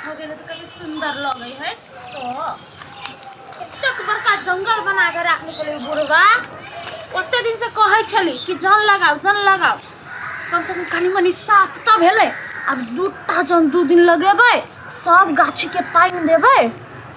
भऽ गेलै तऽ कनि सुन्दर लगै है। तऽ एतेक बड़का जंगल बना कऽ राखने छलै बुढ़वा। ओते दिनसँ कहै छली कि जन लगाउ, जन लगाउ। कमसँ कम कनि मनि साफ तऽ भेलै। आब दूटा जन 2 दिन लगेबै, सब गाछीके पानि देबै,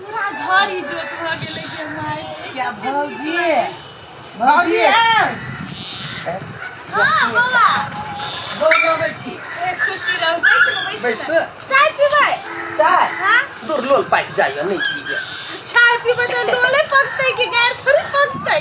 पूरा घर इजोत भऽ गेलै। के माय! क्या भौजी, भौजी! हाँ बौआ। गोर लगै छी। ए, खुशी रहू, बैसू ने, बैसू ने। बैठू। चाय पीबै? चाय? हाँ। दूर, लोल पाकि जाइए, नहि पीबै। चाय पीबै तऽ लोले पकतै कि गैर थोड़ी पकतै?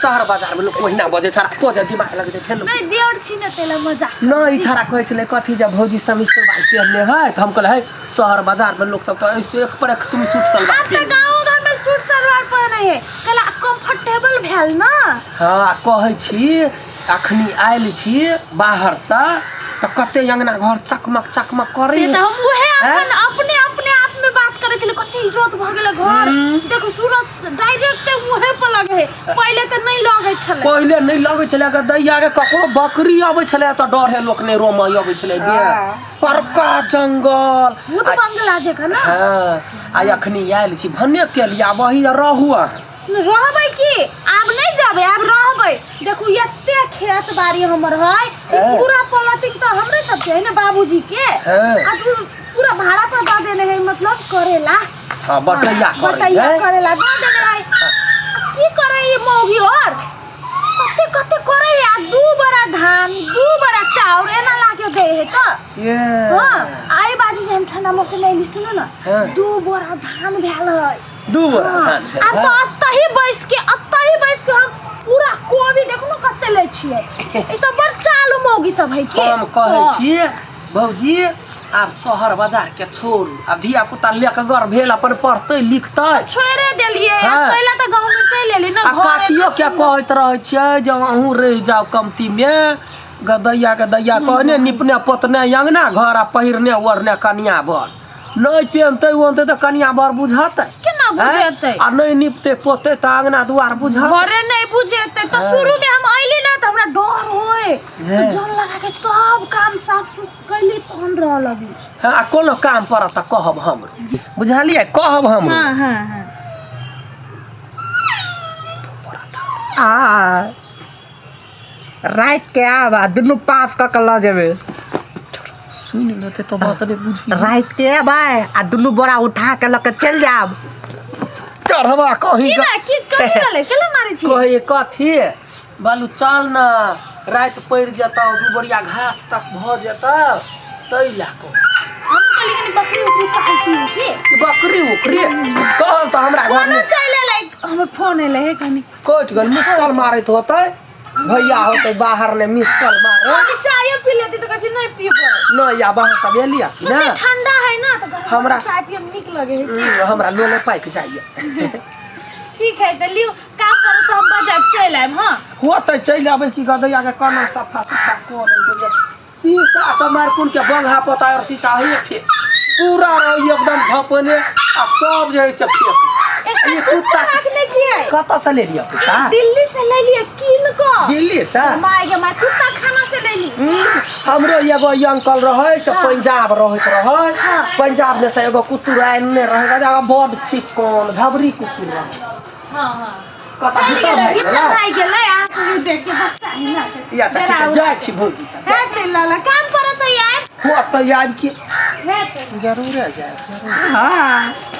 शहर बाजार में लोग ओहिना बजै छड़ा, तो जे दिमाग लगतै फेर नहीं, देवर छी ने, तेला मजाक। नहि, छड़ा कहै छलै कथी जे भौजी समीज सलवार पहिरने है, तऽ हम कहले है शहर बाजार में लोग सब तऽ ऐसे एक पर एक सूट सलवार आब तऽ पहिरने। गाँव घर में सूट सलवार पहिनै है, कला कंफर्टेबल भेल ना। हँ, आ कहै छी अखनी आयल छी बाहरसँ तऽ कते अंगना घर चकमक चकमक करै। से तऽ हम उहे हैं? अपन अपने अपने आप में बात करै छलै, कते इज्जत भऽ गेलै घर। देखो, सूरज डायरेक्ट मुहे पर लगे है, पहिले तऽ नहि लगै छलै। पहिले नहि लगै छलै अगर दैया के ककरो बकरी अबै छलै तऽ डर है लोक नहि रोमय अबै छलै गे। बड़का जंगल। भूत बंगला जकाँ ना। हँ, आ अखनी आयल छी भने केलियै, आब वही रहू अहाँ। रहबै की, आब नहि जेबै, आब रहबै। देखू, एते खेत बाड़ी हमर है ई। पूरा प्लॉटिंग तऽ हमरे सबके है ने, बाबूजी के। आ तू पूरा भाड़ा पर दऽ देने है, मतलब करेला। हँ, बटैया करै। बटैया है। करेला दऽ देने है। आ की करे ई मौगी और कते कते करे है। आ 2 बोरा धान, 2 बोरा चाउर एना लाके दे है तऽ। ये। हाँ, आई बाजी जे हम ठंडा मौसम में अइली, सुनू ना। 2 बोरा धान भेल है। 2 बोरा हाँ, धान भेल आब है। तऽ अतही बैस के हम पूरा कोबी देखू ने कते लै छियै। ई सब बड़ चालू मौगी सब है की। हम कहै हाँ। छी भौजी, आब शहर बाजार के छोड़ू, आब धिया पुता लेखगर भेल, अपन पढ़तै लिखतै। छोड़े देलियै। आब पहिले तऽ गाँव में चलि एली ने आ घरे। काकियो के कहैत रहै छियै जे अहूँ रहि जाउ कमती मे। गदैया गदैया कहने निपने पोतने अंगना घर आ पहिरने ओढ़ने कनिया बर नहि पेनतै ओनतै तऽ कनिया बर बुझतै? केना बुझेतै? आ नहि निपतै पोतै तऽ अंगना दुआर बुझत? घरे नहि बुझेतै। तऽ शुरू में हम अइली ना तऽ हमरा डर होय। तऽ जन लगा के सब काम साफ सुफ कैली, तहन रह लगी। हँ, आ कोनो काम पड़त तऽ कहब हमरो, बुझलियै? कहब हमरो। हाँ हाँ हाँ। आ राति के आब आ दुनू पास कऽ के लऽ जेबै। सुनि लेतै तऽ बात नहि बुझी। राति के एबै आ दुनू बोरा उठा के लऽ के चलि जायब। चढ़वा कहीं की बा, की कथी रहलै, केला मारै छी? कहे कथी बालू, चल ने, राति पड़ि जेतौ, 2 बोरिया घास तक भऽ जेतौ, ताहि लए कऽ। हम कहली कनी बकरी उकरी पालती है की। ई बकरी उकरी कहब तऽ हमरा घर फोनो में चलि एलै, हमर फोन एलै हे कनी। कटि गेल, मिस कॉल मारैत होतै भैया, होतै बाहर ने मिस कॉल मारे। अभी चाय पी लेती तऽ कहै छै नहि पीबै। नहि, आब अहाँ सब एलियै कि कते ने ठंडा है ना तऽ गरम चाय पिए में नीक लगे है। हमरा लोले पाकि जाइए। ठीक है, तऽ लियौ, काम करू तऽ हम बाजार चलि आयब। हाँ। होतै, चलि आबै की गदैया के केना सफा सुथरा कऽ दै। शीशा सब मारकुन के बंघा पोता और शीशा है फेक पूरा रही एकदम झपने आ सब जे है से फेक। एकटा ई कुत्ता कुत्ता राखने छियै। कतऽ से ले लिअ कुत्ता? दिल्ली से ले लिअ कीन कऽ। दिल्ली से? माय गे माय, कुत्ता खाना से ले ली। हमरो एगो ई अंकल रहै से पंजाब रहैत रहै। पंजाब में से एगो कुत्तुर आनने रहै, गजा बड चिकन झबरी कुकुर रहै। हाँ हाँ। कतऽ चलि भीतर गेलै। भए भीतर गेलै। भए गेलै, अहाँ सब देख के बच्चा है ना। ई अच्छा, ठीक है, जाइ छी भौजी तऽ। है ते लाला, काम करत है यार। हो तऽ आबि के है ते। जरूरे जायब, जरूर।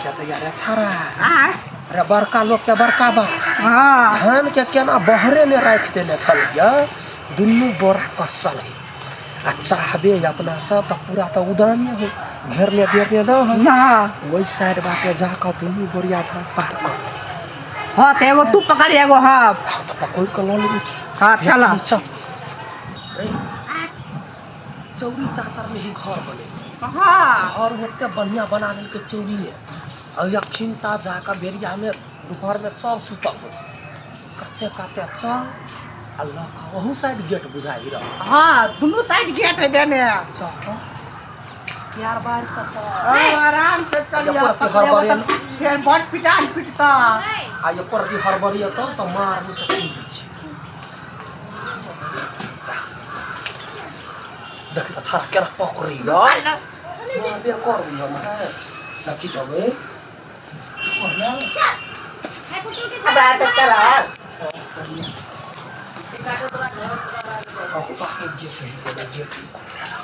क्या तऽ यार छाड़ा। आ अरे बड़का लोक के बड़का बात। धान के केना बहरे ने राखि देने छलियै, दुनू बोरा कसल है आ चाहबे अपना सब तऽ पूरा तऽ उदाने हो, घेरने बेरने न है। ना। ओहि साइड बाटे जाकऽ दुनू बोरिया धान पार कर। हाँ, तऽ एगो तू पकड़, एगो हम। हाँ, तऽ पकड़ कऽ लऽ लेबै। हाँ, चल। चल रे, चौरी चाचर में ही घर बने। घर ओते बढ़िया बना देलकै चौरी में। आ अखिनता जाकऽ बेरिया में दोपहर में सब सुतल होतै। कते कते चल आ लऽ कऽ ओहू साइड गेट बुझाइ रह। हाँ, दुनू साइड गेट है देने। चल तऽ क्यार बार कऽ चल। हाँ, आराम से चलिए। एकर पकड़ेबो हड़बड़ी तऽ फेर बड़ पिटान पिटता। आ एकर भी हड़बड़ी एतौ तऽ मार से कूदै छी। देख तऽ छाड़ा केना पकड़ै। मारबे करबी हम हैं देखी देबै बढ़िया हमरा तऽ चला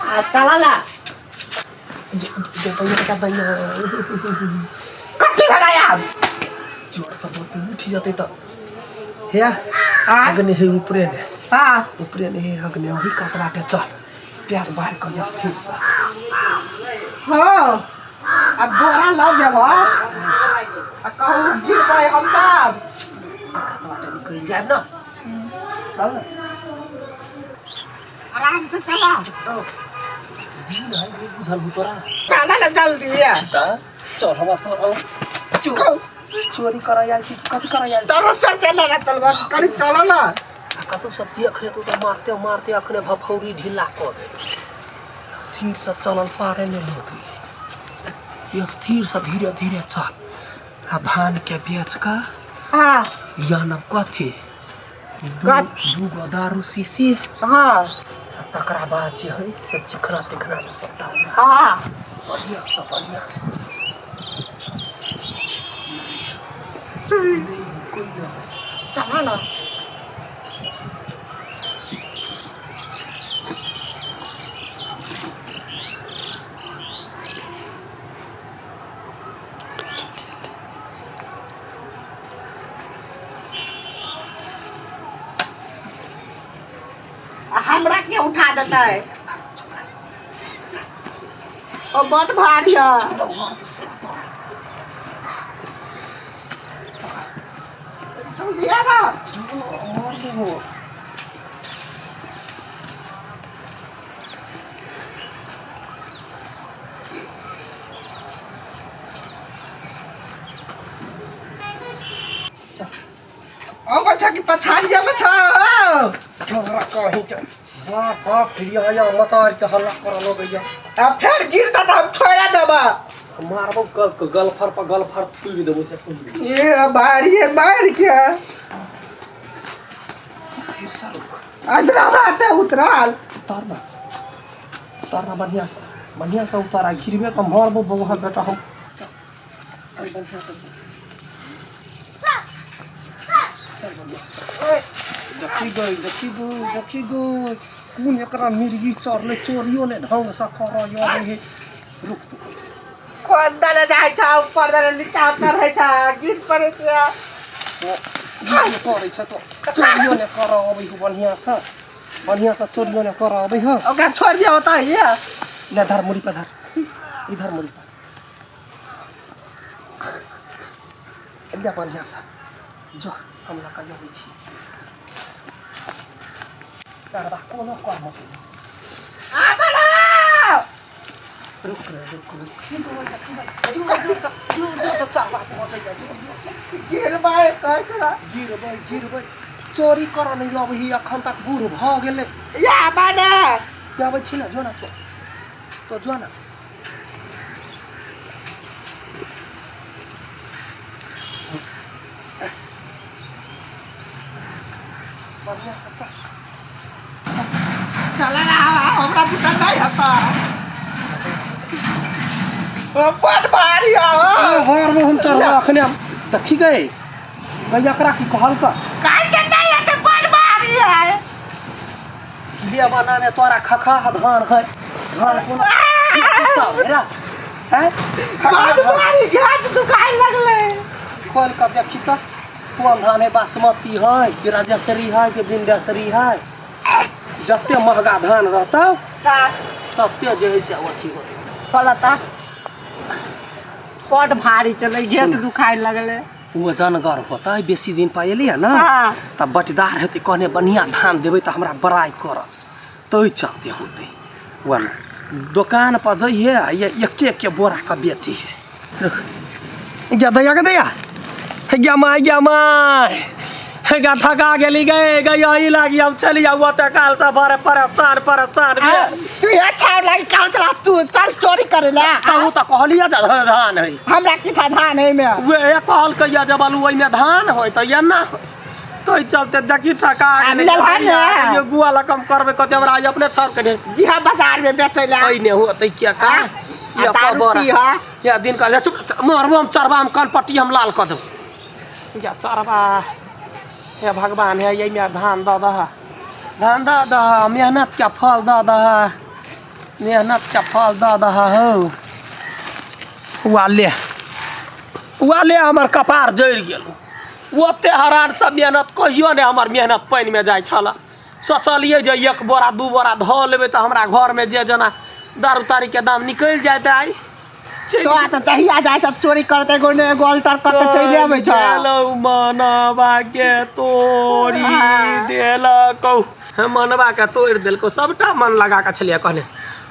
आ चला ला कथी भेलै आब जोर से बजतै उठि जेतै तऽ हे अग्नि हे ऊपरे ने हाँ ऊपरे ने हे अग्नि ओही कात बाटे चल प्यार बाहर कर स्थिर से हाँ अब बोरा लऽ जेब आ कहू गिरबै हम तब कात बाटे निकलि जायब ना चल ना आराम से चला दिन है नहीं बुझल हो तोरा चला ना जल्दी तऽ चल हमरा तोरा चोरी करऽ आयल छी कथी करऽ आयल छी तोरो सर के लगा चलबा कनी चलो ना आ कतौ से देख हेतौ तऽ मारते मारते अखने भफौरी ढीला कऽ देतौ स्थिर से चलल पारे नहि लगै स्थिर से धीरे धीरे चल आ धान के बेच कऽ हाँ यानब कथी दू दू गो दारू शीशी हाँ आ तकरा बाद जे हइ से चिकना तिकना मे सबटा हाँ बढ़िआँ से बढ़िआँ से नहि कोइ नहि चलो ना आ हमरा के उठा देतै ओ बड भारी है जल्दी आबा अब छ कि पछाड़ी अब छ तोरा कहीं के बाप बाप फिर आया मतार के हल्ला करऽ लगैया आ फेर गिरता त हम छोड़ा देबा मारबो गल के गलफर पर गलफर थूकि देबो से थूकि ये भारी है मार के स्थिर से रुक अंदर आते उतराल उतार ना उतार ना बढ़िया से बढ़िया से उतार आ गिरबे तऽ मारबो बौआ बेटा हम चल चल बढ़िया से चल चल बढ़िया से। देखी गई देखी गई देखी गई कोन एकरा मिर्गी चढ़ले चोरियो ने ढंग से करऽ ये रुक तू कोन दले जाइ छ ऊपर दले नीचा उतर होइ छ गिर पड़ै छै करै छ तो चोरियो ने करऽ अबै हो बढ़िया से बढ़िया से चोरियो ने करऽ अबै हो ओकरा छोड़ दिया होता है ले धर मुड़ी पर धर इधर मुड़ी पर ले बढ़िया से जो हम लऽ कऽ अबै छी चढ़बा कोनो कर्म रुक रे रुक रुक जोर जोर से जोर जोर से चढ़बा पहुँचैया जोर जोर से गिरबै कहै छ गिरबै गिरबै चोरी करऽ नहि अबही एखन तक बूढ़ भऽ गेलै या बाने आबै छी ने जो ने तो तो जो ने बढ़िया से चल चल ना हमरा बुता नहीं हता ओ बड़ भारी हो घर में हम चढ़ अखने हम देखी गए भैया एकरा की कहल का काहे के नहीं हते बड़ भारी है लेवाना में तोरा खखा धान है धान कोनो हेरा हैं बड़ भारी घाट दुखाए लगले खोल कर देखी तो कोन धान है बासमती है कि राजेश्वरी है कि विंध्येश्वरी है जते महंगा धान रहतौ तते जे है से अथी होतौ फलता बड़ भारी चले घेट दुखाए लगले ओ जनगर होतै बेसी दिन पर एलियै ने हाँ। तऽ बटीदार हेतै कहने बढ़िआँ धान देबै तऽ हमरा बड़ाइ करत ताहि चलते होतै वएह ने दोकान पर जइहे आ ये एके एके बोराके बेचिहे गे दैया गे दैया हे गे माय गे माय हे गे ठका गेली गे गे यही लागी हम चलि जाऊ ओतऽ काल से बड़े परेशान परेशान भेल तू अच्छा लागी काम चला तू चल चोरी करे ला तहु तऽ कहलियै जे धान है हमरा की था धान है में उहे कहलकै जे बालू ओहिमे धान होय तऽ एना होय ताहि चलते देखी ठका आ मिलल है ने? ये गुआ लकम करबै कते हमरा आइ अपने छर के ढेर जी हाँ बाजार में बेचै ला एने होतै क्या का आ दारू बोरा पी हा। या दिन का चुप मरबो हम चरबा हम कान पट्टी हम लाल कऽ देबो या चरबा हे भगवान हे एहिमे धान दऽ दह धान दऽ दह मेहनत के फल दऽ दह मेहनत के फल दऽ दह हौ वाले वाले हमर कपार जरि गेल ओते हरानसँ मेहनत कहियो नहि हमर मेहनत पानिमे जाइ छल सोचलियै जे एक बोरा दू बोरा धऽ लेबै तऽ हमरा घरमे जे जेना दारू तारीके दाम निकलि जाइत आइ तो आ तऽ तहिया जाइ सब चोरी करते एगो ने एगो अल्टर कऽ के चलि अबै छ गेलौ मनवा के तोड़ी देलकौ मनवा के तोड़ि देलकौ सबटा मन लगा कऽ छलियै कहने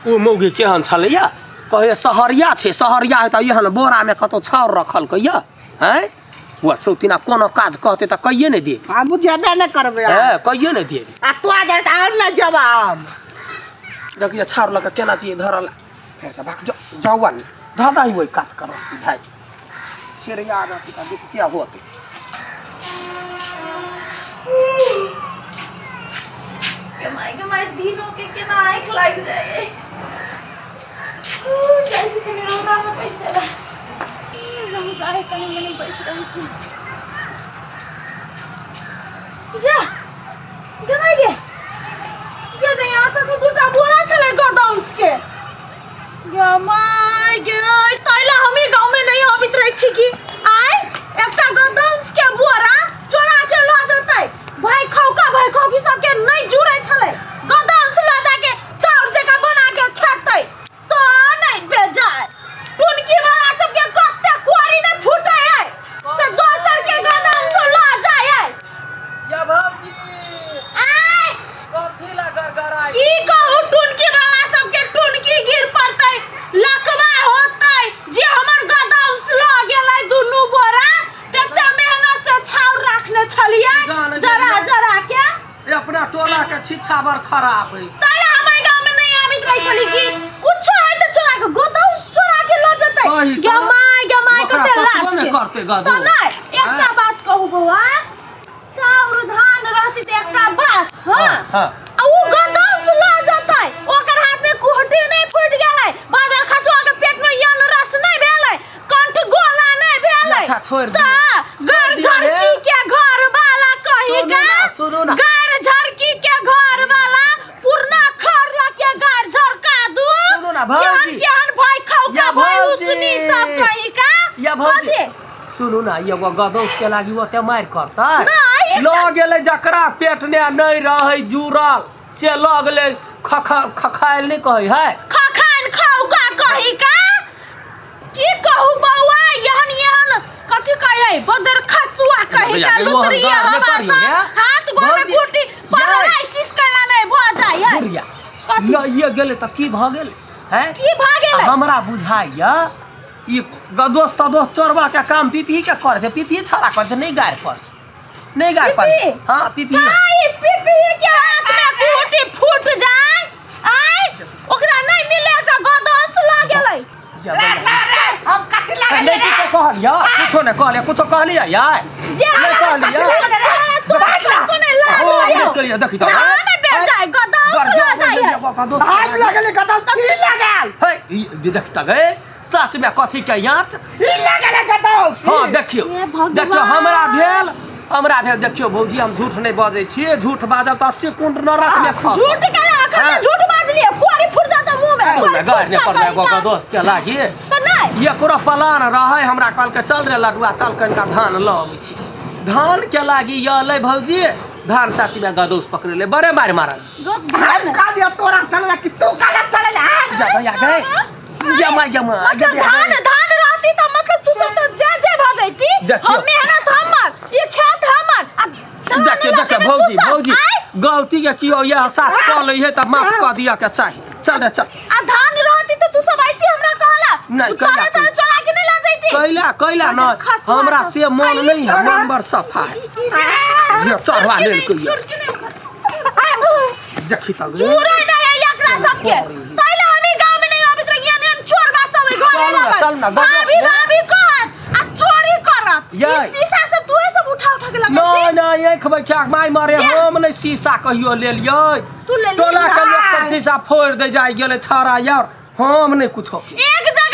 ओ मौगी केहन छलैया कहैया सहरिया छै सहरिया है तऽ एहन बोरामे कतौ छाउर रखलकै यऽ आँय वह सौतिना कोनो काज कहतै तऽ कहिए नहि देबी हम जेबे नहि करबै आब। हँ कहिए नहि देबी आ तो जाए तऽ आओर नहि जेब हम देखिए छाउर लऽ कऽ केना छियै धरल फेर तऽ भाग जाउ ने धऽ दही ओहि कात कर भाइ चिड़िया रहती तऽ देखते होतै के माय के माय दिनो के केना आँखि लागि जाइ जाइ छी कनि रौदामे बैसै लए रौदा है कनि मनि बैस रहै छी जा गेलै गे गे नहीं आता तो दूटा बोरा छलै गोदाउस के गे my गे तैला हमी गाँव में नहीं अबित रहै छी की आय एकटा गोदाउस के बोरा चोरा के लऽ जेतै भाई खौका भाई खौकी सबके नहीं जुड़ै छलै गोदाउस लऽ जाके चाउर जकाँ बना के खेतै तो नहीं बेजाय टुनकी वाला सबके कते कोरी नहीं फूटे है से दोसर के गोदाम से ला जाए है या भौजी आय कथी ला गड़गड़ाइ की कहू टुनकी वाला सबके टुनकी गिर पड़तै लकवा होतै जे हमर गोदाम से ल गेलै दुनू बोरा कते मेहनत से छाउर राखने छलियै जान जरा गेलियै। जरा के ए, अपना टोला के छिच्छा बड़ खराब है तैला हम एहि गाँव में नहीं आबित रहै छली कि कुछो है तऽ चोरा के गोदाम चोरा के लऽ जेतै कही तऽ। गे my गे माय ओकरा कते पचबो लाज ने के करतै गदो। तऽ नहि एकटा हँ। बात कहू बौआ चाउर धान रहती तऽ एकटा बात हँ हँ। आ उ गोदाम से लऽ जेतै ओकर हाथ में कुहटी नहि फूटि गेलै बादर खसुआ के पेट में यन रस नहि भेलै कंठ गोला नहि भेलै अच्छा, छोड़ि दियौ। तऽ घर छोड़ि दियौ रे। झड़की के घर वाला कही सुनू का ना, सुनू ना। गार झड़की के घर वाला पुरना खर लके गार झड़का दू सुनू ना, भौजी। केहन केहन भाई खाऊ या का भाई भौजी। उसनी सब कही का या भौजी कथी? सुनू ना एगो गदौस के लागी ओते मारि करतै नहि, एकटा- लऽ गेलै जकरा पेट ने नहि रहै जुड़ल से लऽ गेलै खख खखायल नहि कहै है खखन खाऊ का कही का की कहू बौआ एहन एहन कथी कहै बजर खसुआ कही भैया, का एगो लुतरी हम गार नहि हवा पड़ियौ सँ रे। हाथ गोड़ में भौजी, कुटी पैरालिसिस कैला नहि भऽ जाइ है बुढ़िया कथी? लइए गेलै तऽ की भऽ गेलै हैं की भऽ गेलै हमरा बुझाइया ई गदोस तदोस चोरबा के काम पीपी के कर दे पीपी छड़ा कर दे नहीं गार पर नहीं गार पर पीपी? हाँ पीपी काई पीपी के हाथ में कुटी फूट जाय आय ओकरा नहीं मिले तऽ गदोस लऽ गेलै जा भैया। रे हम कथी लागल नहीं किछो कहलिया कुछो नहीं कहलिया कुछो कहलिया यार जे नहीं कहलिया तोरा को नहीं ओ, लागल नहीं कहलिया देखी तो ना नहीं बेच जाय गदोस लऽ जाय है हम लगल कतौ की लागल हे ई देख त गए सच में कथी के याच ई लागल कतौ हाँ देखियो हे भगवान। देखियो हमरा भेल हमरा भेल देखियो भौजी हम झूठ नहीं बजै छियै झूठ बाजब तऽ 80 कुंड नरक में खस झूठ के अखन हाँ। से झूठ बाजलिए कोरी फूट जाता मुंह में सुन कोरी गारि नहि फूट पड़लै एगो जाता दोस्त के लागी तऽ नहि एकरो प्लान रहै हमरा कहलकै चल रे लडुआ चल कनिका धान लऽ अबै छी धान के लागी य लै भौजी धान साथी में गदौस पकड़ेले बड़े मारि मारल हम कहलियो तोरा चलला कि तू गलत चलला जा भैया गए जमा जमा मतलब धान धान रहती तऽ मतलब तू सब तऽ जे जे भऽ जैती देखियौ। हम मेहनत हमर ये खेत हमर आ धान देखियौ लऽ देखियौ के भौजी तू सब भौजी आँय? गलती के कियो ये एहसास कऽ लै है तऽ माफ कऽ दिअ के चाही चल रे चल आ धान रहती तऽ तू सब आइती हमरा कहला नहि, तू तोरे कैला तोरे चोरा के नहीं लऽ जैती कैला कैला न खसुआ हमरा सब। से मन आ, ई नहीं है सब- मन बड़ सफा है ये चढ़वा लेलकै ये। देखी तऽ गे। चूरै नहीं है एकरा सबके तैला हमी गांव में नहीं अबित रहिए ने चोर बा सब घरे चल ना, रहबै चल ना, गदौस भाभी ले। भाभी कहत आ चोरी करत यै। ई शीशा सब तूहे सब उठा उठा के लगै नहीं छी नहीं एक बैठा माय मारे जे। हम नहीं शीशा कहियो लेलियै तू लेलियै टोला के लोक सब भाई। शीशा फोड़ दे जाय गेलै छाड़ा यार हम नहीं कुछो एक जगह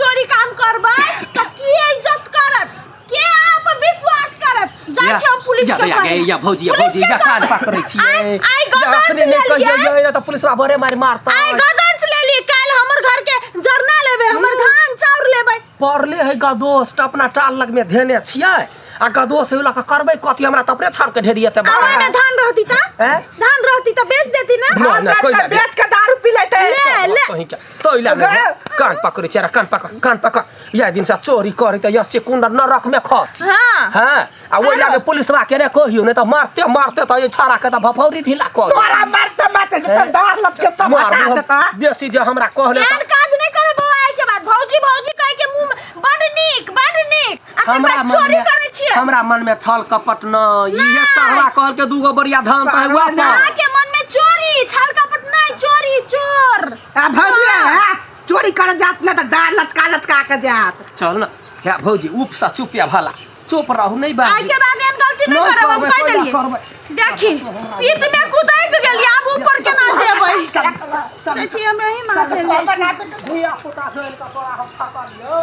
चोरी काम करबै त के इज्जत करत के अहाँ पर विश्वास करत जाइ या, छी हम पुलिस या, के या, कहै। या, भौजी, या, पुलिस भौजी, के या, कान कहबै। पकड़ै छियै। आइ आइ या, गदन अखने से नहि कहियौ, लेलियै या, तऽ पुलिसवा बड़े मारि मारतै। आइ गदन से लेलियै काल्हि हमर घर के जरना लेबै हमर धान चाउर लेबै पड़ले है गदोस तऽ अपना टाल लग में धेने छियै आ गदोस है लऽ कऽ करबै कथी हमरा तऽ अपने छाड़ के ढेरी एते आ ओहिमे धान रहती त हैं? धान रहती त बेच देती ना ना, ना, कोई तऽ ना। बेच के दारू पी लेतै ले ले कहीं के तो इला गे। कान पकड़ै छै कान पकड़ कान पकड़ या दिन से चोरी करे त यसे कुंड नरक में खस हाँ। हां आ ओइ लागे पुलिसवा के ने कहियो ने त मारते मारते त ये छाड़ा के त भफौरी ढीला कर तोरा मारते मारते जतन दार लपके सब मार हटा हम देता बेसी जे हमरा कहले एहन त काज नहीं करे बौआ आइ के बाद भौजी भौजी कह के मुंह में बड नीक बड नीक आ तकर हमरा बाद मन चोरी में करै छियै हमरा मन में छल कपट न इहे चढ़वा कहल के दूगो बरिया धान त हुआ पर अहाँ के मन में चोरी छल कपट नहीं चोरी चोर आ भौजी आ, चोरी करे जात ने तऽ डार लचका लचका के जात चल न हे भौजी उप सा चुप या भला चुप रहू नहीं आइ बाजी के बाद एहन गलती नहीं नहीं करब हम करबै, कह कोइ ना देलियै करबै। देखी पीत में कुदैक गेलियै आब ऊपर केना जेबै चल चाची हम यही मार चलि जाइ छी। धिया पुता जोड़ि कऽ तोरा हम फँसलियौ।